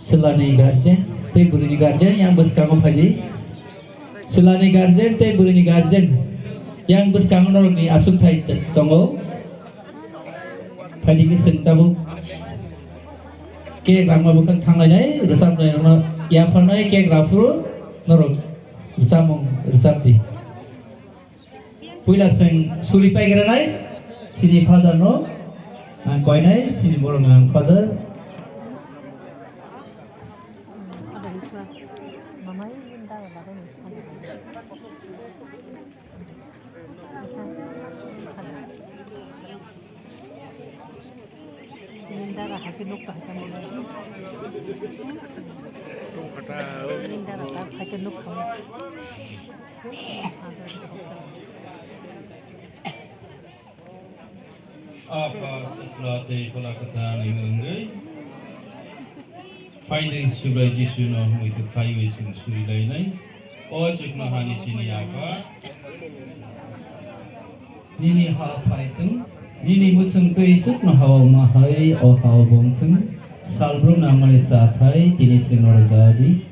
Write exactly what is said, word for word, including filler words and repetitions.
Chwlani guardian tei bwrwini guardian yang bwskango phaidi. Chwlani guardian tei bwrwini guardian yang bwskango norokni aswkthai t-, tongo. Phaidi khe chwng tabuk cake rangma bwkhak thanglainai, rwchapnairokno yapharnai cake rw phuru norok rwchapmung rwchapdi. Puila chwng suri paigranai, chini father no ang koinai, chini borok ni ang father. Nini dara hai khe nuk kaham. Nini dara tak hai khe nuk kaham. Apha, Sasla tei Phola Kwthar ni mungwi. Phaidi Subrai Jisu no muitu khaiwi chwng surilainai. O chuknohani chini Apha. Nini ha phaitwng, nini muchung twi chuknohao ma hai o hao bongthwng. Salbrumni nangmani chathai tini chwngno rwjadi.